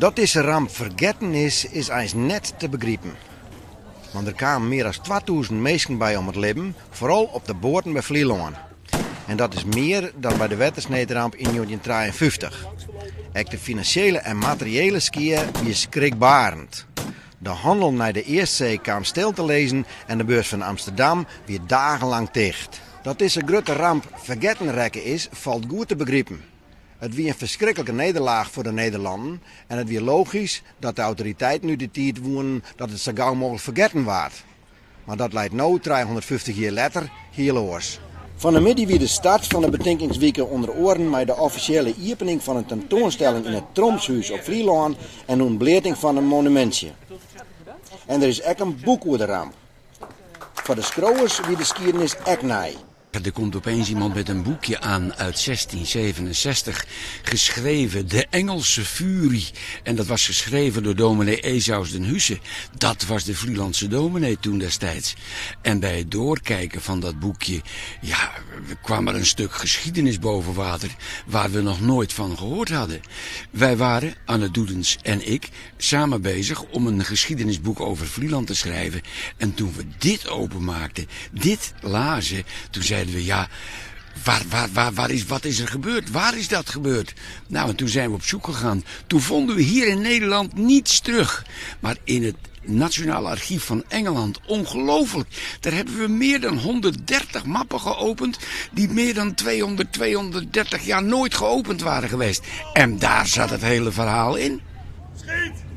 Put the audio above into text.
Dat dizze ramp fergetten is, is eins net te begripen. Want der kamen mear as 2000 minsken by om it libben, foaral op de boaten by Flylân. En dat is mear dan by de wettersneedramp yn 1953. Ek de finansjele en materiële skea wie skrikbarend. De hannel nei de Eastsee kaam stil te lizzen en de beurs fan Amsterdam wie dagenlang ticht. Dat dizze grutte ramp fergetten rekke is, falt goed te begripen. It wie in ferskriklike nederlaach foar de Nederlannen en it wie logysk dat de autoriteiten út dy tiid woenen dat it sa gau mooglik fergetten waard. Mar dat leit no, 350 jier letter, hiel oars. Fan 'e middei wie de start fan de betinkingswike ûnder oaren mei de offisjele iepening fan in tentoanstelling yn it Trompshûs op Flylân en de ûntbleating fan in monumintsje. En der is ek in boek oer de ramp. Foar de skriuwers wie de skiednis ek nij. Er komt opeens iemand met een boekje aan uit 1667, geschreven De Engelse Furie. En dat was geschreven door dominee Esaus den Husse. Dat was de Vlielandse dominee toen destijds. En bij het doorkijken van dat boekje, ja, kwam er een stuk geschiedenis boven water waar we nog nooit van gehoord hadden. Wij waren, Anne Doedens en ik, samen bezig om een geschiedenisboek over Vlieland te schrijven. En toen we dit openmaakten, dit lazen, toen zeiden we ja, waar, waar, waar, waar is, wat is er gebeurd? Waar is dat gebeurd? Nou, en toen zijn we op zoek gegaan. Toen vonden we hier in Nederland niets terug. Maar in het Nationaal Archief van Engeland, ongelooflijk. Daar hebben we meer dan 130 mappen geopend die meer dan 200, 230 jaar nooit geopend waren geweest. En daar zat het hele verhaal in. Schiet!